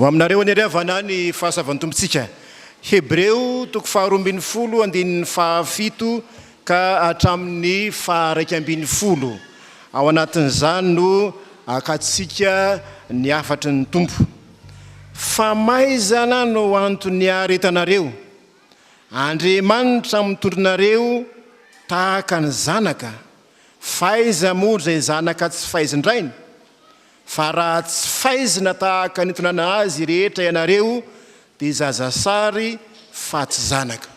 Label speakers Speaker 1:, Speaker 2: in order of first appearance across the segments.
Speaker 1: Ho aminareo anie ry havana ny fahasoavan'ny Tompontsika. Hebreo toko faha-12 andininy fahafito ka hatramin'ny faha-11. Ao anatin'izany no hakantsika ny hafatry ny Tompo. Famaizana no antony niaretanareo. Andriamanitra mitondra anareo tahaka ny zanaka. Faiza moa izay zanaka tsy faizin-drainy? Fa raha tsy faizina tahaka ny nitondrana azy rehetra ianareo dia zazasary fa tsy zanaka.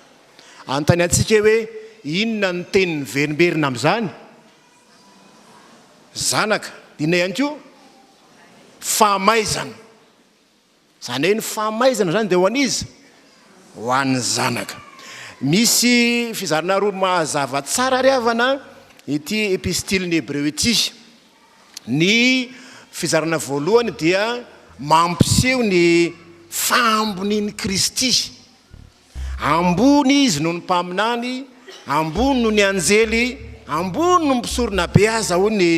Speaker 1: Anontaniantsika hoe inona ny teny miverimberina amin'izany? Zanaka. Inona ihany koa? Famaizana. Izany hoe ny famaizana izany dia ho an'iza? Ho an'ny zanaka. Misy fizarana roa mazava tsara ry havana ity epistilin'ny Hebreo ity. Ny fizarana voalohany dia mampiseho ny fahambonian'i Kristy. Ambony izy noho ny mpaminany, ambony noho ny anjely, ambony noho ny mpisoronabe aza, hoy ny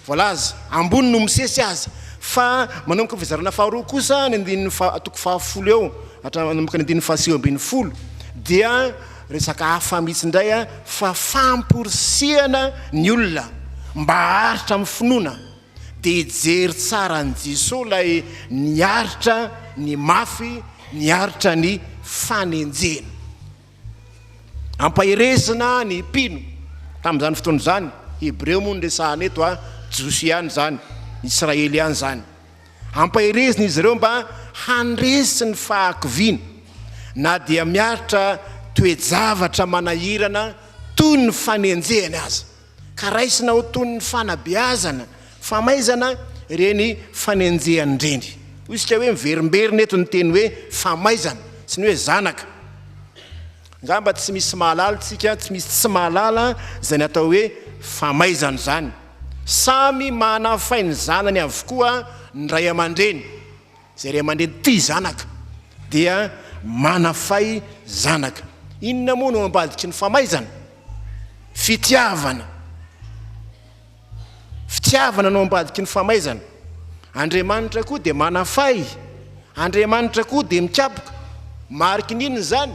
Speaker 1: voalaza, ambony noho Mosesy aza. Fa manomboka ny fizarana faharoa kosa, ny andininy faha, toko fahafolo eo, hatramin'ny manomboka ny andininy fahasivy ambin'ny folo, dia resaka hafa mihitsy indray, fa famporisihana ny olona mba haharitra amin'ny finoana. Dia hijery tsara an'i Jesoa ilay niaritra ny mafy, niaritra ny fanenjehana. Ampaherezina ny mpino tamin'izany fotoana izany, Hebreo moa no resahana eto a, Jiosy ihany izany, Israely ihany izany. Ampaherezina izy ireo mba handresy ny fahakiviana, na dia miaritra toe-javatra manahirana toy ny fanenjehana aza. ka raisina ho toy ny fanabeazana, famaizana ireny fanenjehana ireny. Hoy isika hoe miverimberina eto ny teny hoe famaizana sy ny hoe zanaka. Angamba tsy misy mahalala isika, tsy misy tsy mahalala izany atao hoe famaizana izany. Samy manafay ny zanany avokoa ny ray aman-dreny. Izay ray aman-dreny tia zanaka dia manafay zanaka. Inona moa no ambadiky ny famaizana? Fitiavana. Fitiavana no ambadiky ny famaizana. Andriamanitra koa dia manafay. Andriamanitra koa dia mikapoka. Mariky ny inona izany?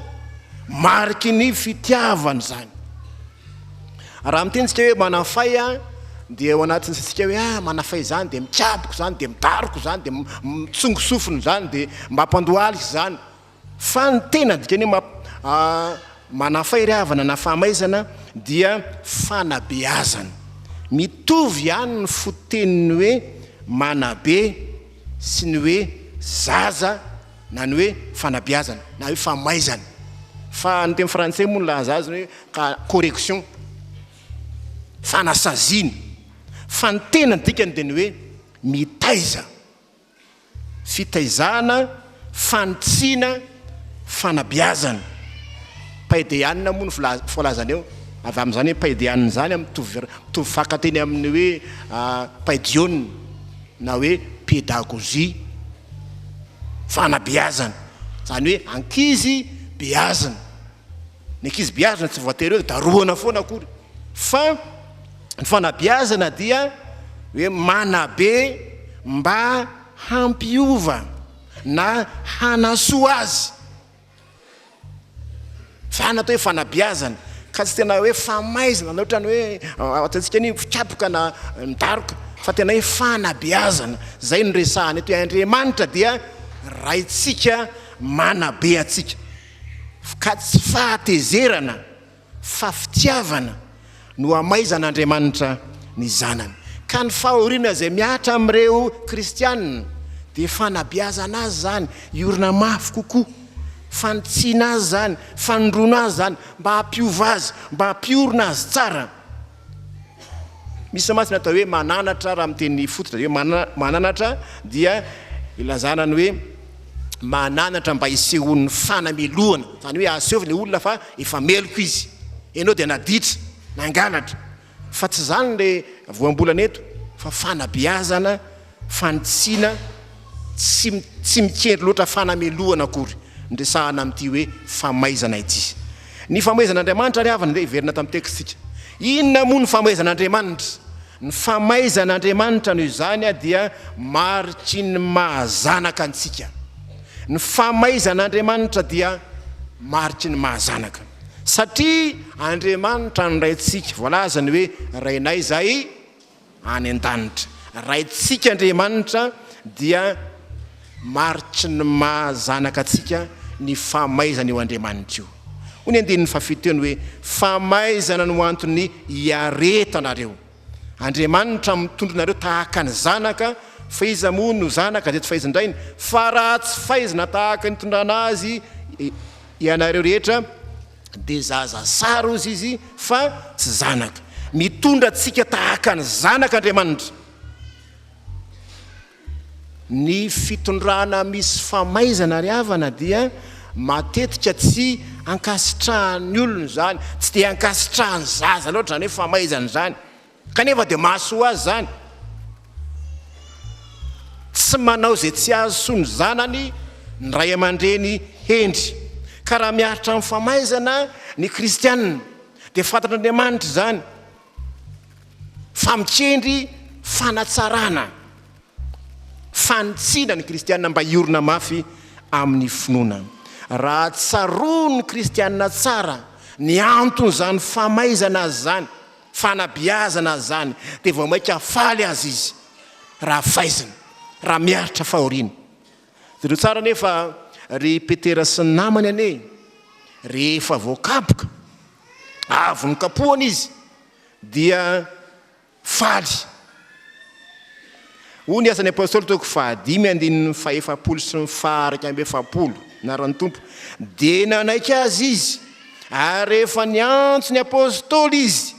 Speaker 1: Mariky ny fitiavana izany. Raha miteny isika hoe manafay dia ao anatin'ny saintsika hoe ah manafay izany dia mikapoka izany dia midaroka izany dia mitsongo sofina izany dia mampandohalika izany. Fa ny tena dikany hoe manafay ry havana na famaizana dia fanabeazana. Mitovy ihany ny fototenin'ny hoe manabe sy ny hoe zaza na ny hoe fanabeazana na hoe famaizana. Fa ny teny frantsay moa nilaza azy hoe correction, fanasaziana. Fa ny tena dikany dia ny hoe mitaiza. Fitaizana, fanitsiana, fanabeazana. Paideana moa no voalazana eo, avy amin'izany hoe paideana izany, mitovy mitovy fakan-teny amin'ny hoe paidiona na hoe pédagogie, fanabeazana. Izany hoe ankizy beazina. Ny ankizy beazina tsy voatery hoe darohana foana akory fa ny fanabeazana dia hoe manabe mba hampiova na hanasoa azy. Izany atao hoe fanabeazana ka tsy tena hoe famaizana na ohatran'ny hoe ataontsika ny fikapoka na midaroka fa tena hoe fanabeazana. Izay no resahana eto hoe Andriamanitra dia Raintsika manabe antsika. Ka tsy fahatezerana fa fitiavana no amaizan'Andriamanitra ny zanany. Ka ny fahoriana izay mihatra amin'ireo kristiana dia fanabeazana azy izany hiorina mafy kokoa, fanitsiana azy izany, fanondroana azy izany mba hampiova azy, mba hampiorina azy tsara. Misy mantsy ny atao hoe mananatra, raha amin'ny teny fototra dia hoe mananatra dia ilazana ny hoe mananatra mba hisehoan'ny fanamelohana, izany hoe aseho ilay olona fa efa meloka izy, ianao dia naditra, nangalatra, fa tsy izany ilay voambolana eto fa fanabeazana, fanitsiana, tsy tsy mikendry loatra fanamelohana akory ny resahana amin'ity hoe famaizana ity. Ny famaizan'Andriamanitra ry havana, ndeha hiverina tamin'ny tekstsika. Inona moa ny famaizan'Andriamanitra? Ny famaizan'Andriamanitra noho izany dia mariky ny maha zanaka antsika. Ny famaizan'Andriamanitra dia mariky ny maha zanaka. Satria Andriamanitra no Raintsika. Voalaza ny hoe Rainay izay any an-danitra. Raintsika Andriamanitra dia mariky ny maha zanaka antsika ny famaizana io Andriamanitra io. Hoy ny andininy fahafito teo ny hoe famaizana no antony iaretanareo. Andriamanitra mitondra anareo tahaka ny zanaka, fa iza moa no zanaka izay tsy faizin-drainy? Fa raha tsy faizina tahaka ny nitondrana azy ianareo rehetra, dia zaza sary hozy izy fa tsy zanaka. Mitondra antsika tahaka ny zanaka Andriamanitra. Ny fitondrana misy famaizana ry havana dia matetika tsy ankasitrahan'ny olona izany, tsy dia ankasitrahan'ny zaza loatra izany hoe famaizana izany, kanefa dia mahasoa azy izany. Tsy manao izay tsy hahasoa ny zanany ny ray aman-dreny hendry. Ka raha miaritra amin'ny famaizana ny kristiana dia fantatr'Andriamanitra izany. fa mikendry fanatsarana, fanitsiana ny kristiana mba hiorina mafy amin'ny finoana. Raha tsaroan'ny kristiana tsara ny anton'izany famaizana azy izany, fanabeazana azy izany, dia vao mainka faly aza izy raha faizina, raha miaritra fahoriana. Jereo tsara anefa ry Petera sy ny namany anie, rehefa voakapoka, Avy nokapohana izy dia faly. Hoy ny Asan'ny Apostoly toko fahadimy andininy fahefapolo sy ny faha-iraika amby efapolo, Anaran'ny Tompo, dia nanaiky azy izy, ary rehefa niantso ny Apostoly izy,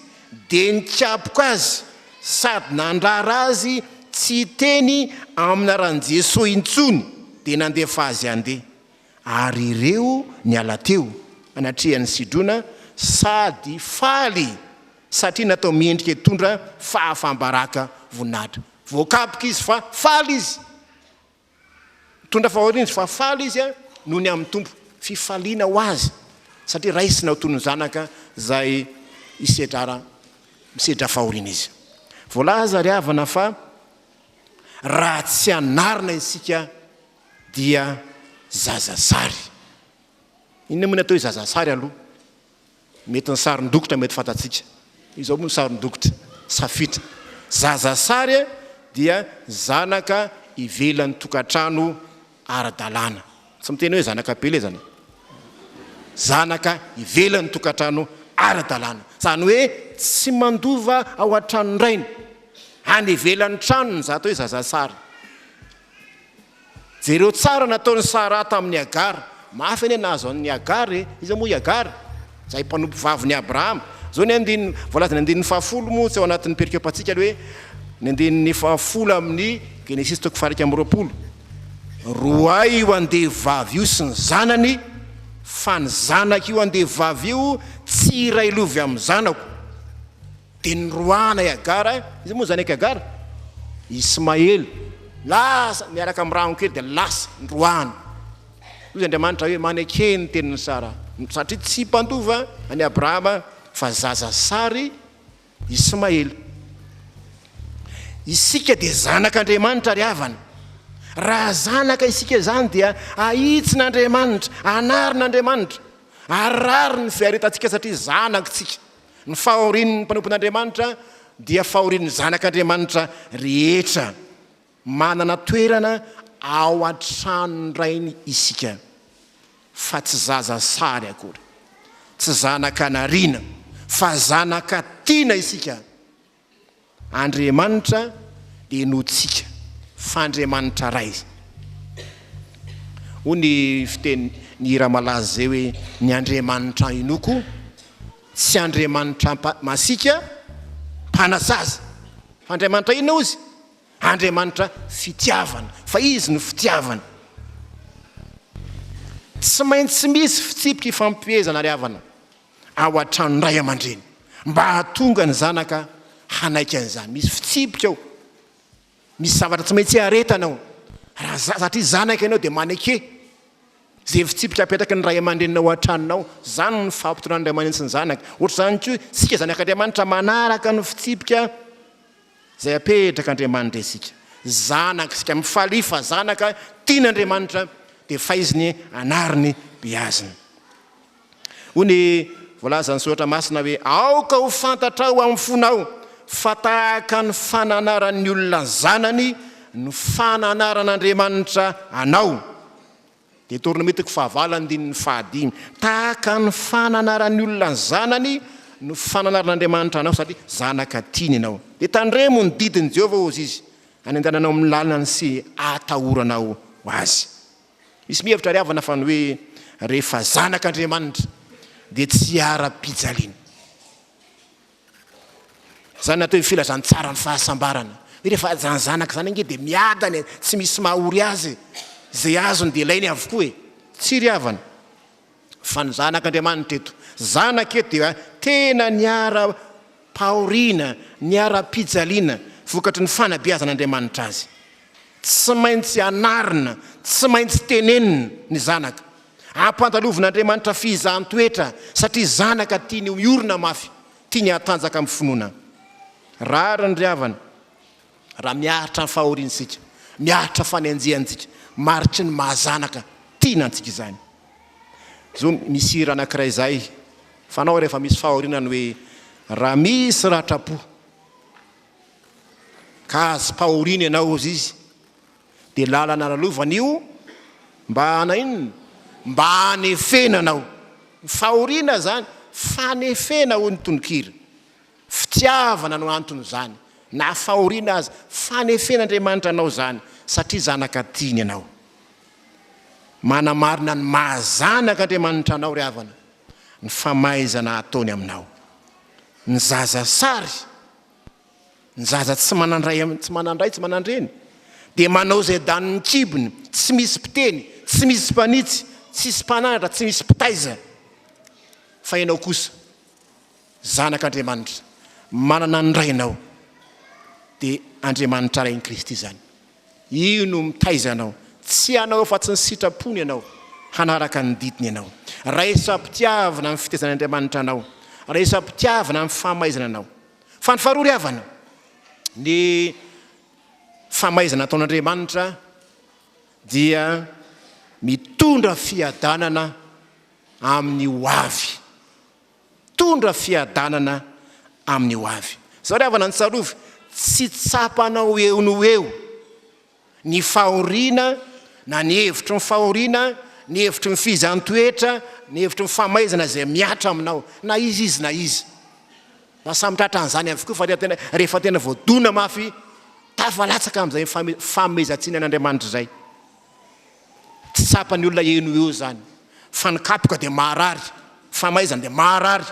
Speaker 1: dia nikapoka azy sady nandrara azy tsy hiteny amin'ny anaran'i Jesoa intsony, dia nandefa azy handeha. Ary ireo niala teo anatrehan'i Sidrona sady faly satria natao mendrika hitondra fahafaham-baraka voninahitra. Voakapoka izy fa faly izy. Nitondra fahoriana izy fa faly izy noho ny amin'ny Tompo. Fifaliana ho azy satria raisina ho toy ny zanaka izay hisedra misedra fahoriana izy. Voalaza ry havana fa raha tsy anarina isika dia zaza sary. Inona moa ny atao hoe zaza sary aloha? Mety ny sarin-dokotra mety fantatsika. Izao moa ny sarin-dokotra, safitra. Zaza sary dia zanaka ivelan'ny tokantrano ara-dalàna. Tsy miteny hoe zanaka am-pielezana. Zanaka ivelan'ny tokantrano ara-dalàna. Izany hoe tsy mandova ao an-tranon-drainy. Any ivelan'ny tranony izany atao hoe zaza sary. Jereo tsara nataon'i Saraha tamin'i Hagara. Mafy anie nahazo an'i Hagara e! Iza moa i Hagara? Izay mpanompo vavin'i Abrahama. Izao ny andininy, voalazan'ny andininy fahafolo moa tsy ao anatin'ny perikopantsika aloha hoe, ny andininy fahafolo amin'ny Genesisy toko faha-21. Roahy io andevo vavy io sy ny zanany, fa ny zanak'io andevo vavy io tsy hiray lovy amin'ny zanako. Dia noroahana i Hagara, iza moa zanak'i Hagara? Ismaela. Lasa miaraka amin'ny rahon kely dia lasa noroahana. Hoy Andriamanitra hoe maneke ny tenin'i Sara, satria tsy mpandova an'i Abrahama fa zaza sary Ismaela. Isika dia zanak'Andriamanitra ry havana. Raha zanaka isika izany dia ahitsin'Andriamanitra, anarin'Andriamanitra, ary rariny ny fiaretantsika satria zanak'tsika. Ny fahorian'ny mpanompon'Andriamanitra dia fahorian'ny zanak'Andriamanitra rehetra. Manana toerana ao an-tranon-dRainy isika, fa tsy zaza sary akory. Tsy zanaka nariana, fa zanaka tiana isika. Andriamanitra dia henointsika fa Andriamanitra Ray. Hoy ny fiteny, ny hira malaza izay hoe, ny Andriamanitra inoako tsy Andriamanitra masiaka mpanasazy. Fa Andriamanitra inona hozy? Andriamanitra fitiavana, fa Izy no fitiavana. Tsy maintsy misy fitsipika ifampihezana ry havana. ao an-tranon-dray aman-dreny mba hahatonga ny zanaka hanaiky an'izany. Misy fitsipika ao, misy zavatra tsy maintsy iaretana ao. Raha satria zanaka ianao dia maneke izay fitsipika apetraky ny ray aman-dreninao ao an-tranonao. Izany no fampitondran'ny ray aman-dreny sy ny zanaka. Ohatr'izany koa isika zanak'Andriamanitra manaraka ny fitsipika izay apetrak'Andriamanitra isika. Zanaka isika, mifalia fa zanaka tian'Andriamanitra. Dia faiziny, anariny, beaziny. Hoy ny voalazan'ny Soratra Masina hoe, Aoka ho fantatrao amin'ny fonao fa tahaka ny fananaran'ny olona zanany no fananaran'Andriamanitra anao. Deoteronomia toko fahavalo andininy fahadimy. Tahaka ny fananaran'ny olona ny zanany no fananaran'Andriamanitra anao satria zanaka tiany ianao. Dia tandremo ny didin'i Jehovah, hozy izy, hanentananao amin'ny lalany sy hatahoranao azy. Misy mihevitra ry havana fa ny hoe rehefa zanak'Andriamanitra dia tsy hiara-pijaliana. Izany no atao hoe filazantsaran'ny fahasambarana. Hoe rehefa izany zanaka izany ange dia miadana e, tsy misy maha-ory azy e. Izay azony dia ilainy avokoa e. Tsia ry havana, fa ny zanak'Andriamanitra eto, zanaka eto dia tena niara-pahoriana, niara-pijaliana vokatry ny fanabeazan'Andriamanitra azy. Tsy maintsy anarina, tsy maintsy tenenina ny zanaka. Ampandalovin'Andriamanitra fizahan-toetra satria zanaka tiany ho miorina mafy, tiany hatanjaka amin'ny finoana. Rariny ry havana raha miaritra ny fahoriana isika, miaritra fanenjehantsika, mariky ny maha zanaka tiana antsika izany. Zo misy hira anankiray izay fanao rehefa misy fahoriana ny hoe raha misy ratram-po ka azom-pahoriana ianao hozy izy dia lalana lalovana io mba hana inona? Mba hanefena anao. Ny fahoriana izany fanefena hoy ny tononkira. Fitiavana no anton'izany. Na fahoriana aza, fanefen'Andriamanitra anao izany satria zanaka tiany ianao. Manamarina ny maha zanak'Andriamanitra anao ry havana ny famaizana ataony aminao. Ny zaza sary Ny zaza tsy manan-dray tsy manan-dray tsy manan-dreny dia manao izay danin'ny kibony, tsy misy mpiteny, tsy misy mpanitsy, tsisy mpananatra, tsy misy mpitaiza. Fa ianao kosa, zanak'Andriamanitra, manana ny Rainao, dia Andriamanitra Rain'i Kristy izany. Io no mitaiza anao. Tsy hanao afa-tsy ny sitrapony ianao, hanaraka ny didiny ianao. Raiso am-pitiavana ny fitaizan'Andriamanitra anao. Raiso am-pitiavana ny famaizana anao. Fa ny faharoa ry havana, ny famaizana ataon'Andriamanitra dia mitondra fiadanana amin'ny ho avy. Mitondra fiadanana amin'ny ho avy. Izao ry havana, ny tsarovy, tsy tsapanao eo no ho eo ny fahoriana na ny hevitry ny fahoriana, ny hevitry ny fihizan-toetra, ny hevitry ny famaizana izay mihatra aminao, na iza izy na iza. Mba samy tratran'izany avokoa fa tena rehefa tena voadona mafy, tafalatsaka amin'izay fanomezan-tsiny an'Andriamanitra izay. Tsy tsapan'ny olona eo no eo izany fa ny kapoka dia maharary, famaizana dia maharary.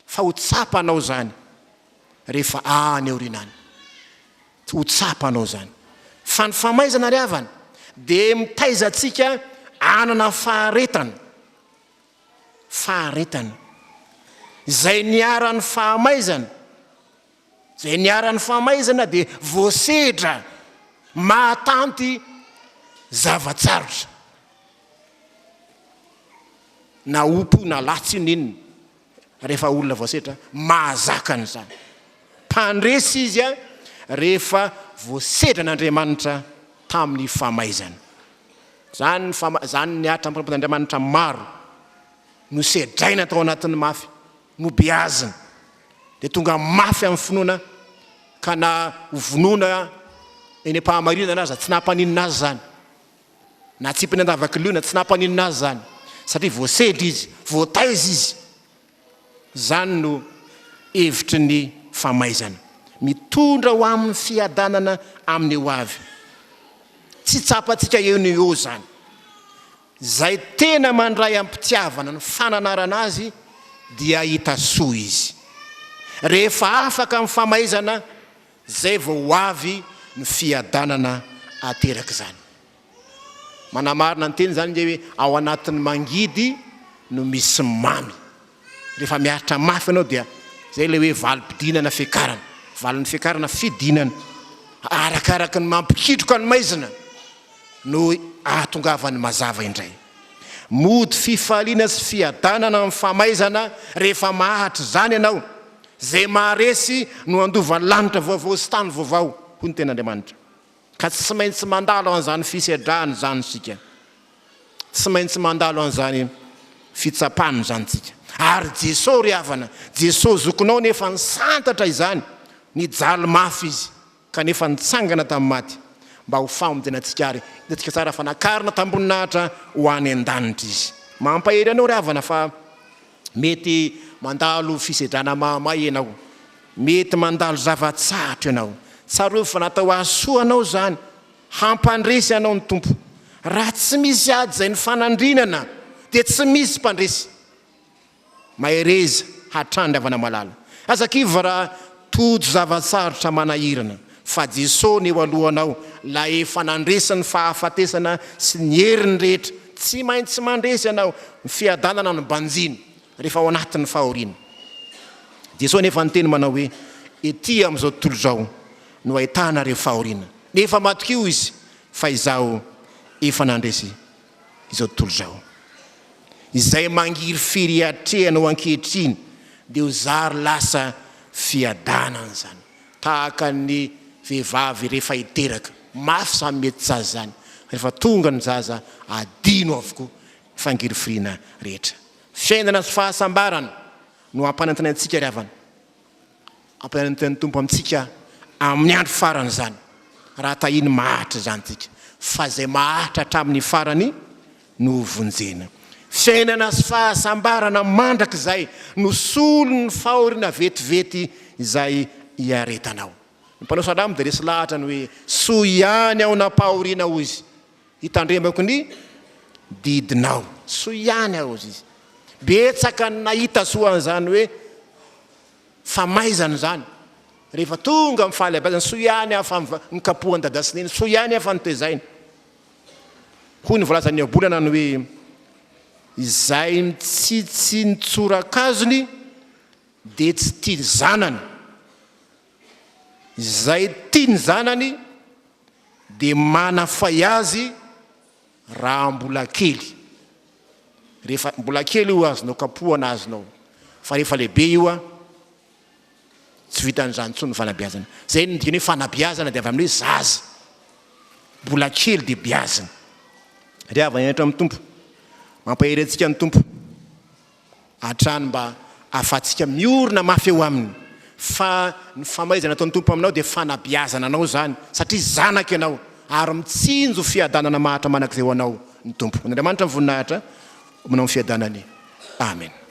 Speaker 1: Fa ho tsapanao izany rehefa any aoriana any. Ho tsapanao izany. Fa ny famaizana ry havana dia mitaiza antsika hanana faharetana. Faharetana. Izay niharan'ny fahamaizana, izay niharan'ny famaizana dia voasedra mahatanty zava-tsarotra. Na ompa io na latsy io n'inona, rehefa olona voasedra, mahazaka an'izany. Mpandresy izy rehefa voasedran'Andriamanitra tamin'ny famaizana. Izany ny fama, izany nihatra amin'ny mpanompon'Andriamanitra maro, nosedraina tao anatin'ny mafy, nobeazina, dia tonga mafy amin'ny finoana ka na ho vonoina eny am-pahamarinana aza tsy nampaninona azy izany. Natsipiny an-davaky liona, tsy nampaninona azy izany, satria voasedra izy, voataiza izy. Izany no hevitry ny famaizana. Mitondra ho amin'ny fiadanana amin'ny ho avy. Tsy tsapantsika eo no eo izany. Izay tena mandray am-pitiavana ny fananarana azy dia hahita soa izy. Rehefa afaka amin'ny famaizana, Zay vao ho avy ny fiadanana aterak'izany. Manamarina ny teny izany nge hoe ao anatin'ny mangidy no misy mamy. Rehefa miaritra mafy ianao dia zay ilay hoe valim-pidinana fiakarana. Valin'ny fiakarana fidinana. Arakaraky ny mampikitroka ny maizina no ahatongavan'ny mazava indray. Mody fifaliana sy fiadanana amin'ny famaizana rehefa maharitra izany ianao. Izay maharesy no handova lanitra vaovao sy tany vaovao, hoy ny Tenin'Andriamanitra. Ka tsy maintsy mandalo an'izany fisedrana izany isika. Tsy maintsy mandalo an'izany fitsapana izany tsika. Ary Jesoa ry havana, Jesoa zokinao nefa nisantatra izany, nijaly mafy Izy, kanefa nitsangana tamin'ny maty mba ho famonjena antsika ary hitantsika tsara fa nakarina tamim-boninahitra ho any an-danitra Izy. Mampahery anao ry havana fa mety mandalo fisedrana mahamay ianao, mety mandalo zava-tsarotra ianao. Tsarovy fa natao hahasoa anao izany Hampandresy anao ny Tompo. Raha tsy misy ady izay nifanandrinana dia tsy misy mpandresy. Mahereza hatrany ry havana malala. Aza kivy raha tojo zava-tsarotra manahirana fa Jesoa no eo alohanao, ilay efa nandresy ny fahafatesana sy ny heriny rehetra. Tsy maintsy mandresy ianao. Ny fiadanana no banjino rehefa ao anatin'ny fahoriana. Jesoa anefa niteny manao hoe, Ety amin'izao tontolo izao no ahitana ireo fahoriana. Nefa matokio izy fa izaho efa nandresy izao tontolo izao. Izay mangirifiry atrehanao ankehitriny dia ho zary lasa fiadanana izany. Tahaka ny vehivavy rehefa hiteraka. Mafy izany mety zaza izany. Rehefa tonga ny zaza, adino avokoa ny fangirifiriana rehetra. Fiainana sy fahasambarana no ampanantenaintsika antsika ry havana. Ampianarin'ny Tompo amintsika amin'ny andro farany izany, raha tahiny maharitra izany isika, fa izay maharitra hatramin'ny farany no hovonjena. Fiainana sy fahasambarana mandrakizay no solon'ny fahoriana vetivety izay iaretanao. Ny mpanao salamo dia resy lahatra ny hoe, Soa ihany aho nampahoriana, hoy izy, hitandremako ny didinao. Soa ihany aho, hoy izy. Betsaka ny nahita soa an'izany hoe famaizana izany. Rehefa tonga amin'ny fahalehibeazana, soa ihany aho fa nokapohan'i dada sy neny, soa ihany aho fa notezaina. Hoy ny voalazan'ny ohabolana ny hoe, izay mitsitsy ny tsorakazony dia tsy tia ny zanany. Izay tia ny zanany dia manafay azy raha mbola kely. Rehefa mbola kely io azonao kapohana azonao fa rehefa lehibe io a tsy vitan'izany intsony ny fanabeazana. Zay no dikany hoe fanabeazana dia avy amin'ny hoe zaza mbola kely dia beazina. Ry havana eto amin'ny Tompo, mampahery antsika ny Tompo. Hatrany mba ahafahantsika miorina mafy eo Aminy, fa ny famaizana ataon'ny Tompo aminao dia fanabeazana anao izany, satria zanaka ianao, ary mitsinjo fiadanana maharitra mandrakizay ho anao ny Tompo. Ho an'Andriamanitra ny voninahitra, omena ny fiadanany. Amen.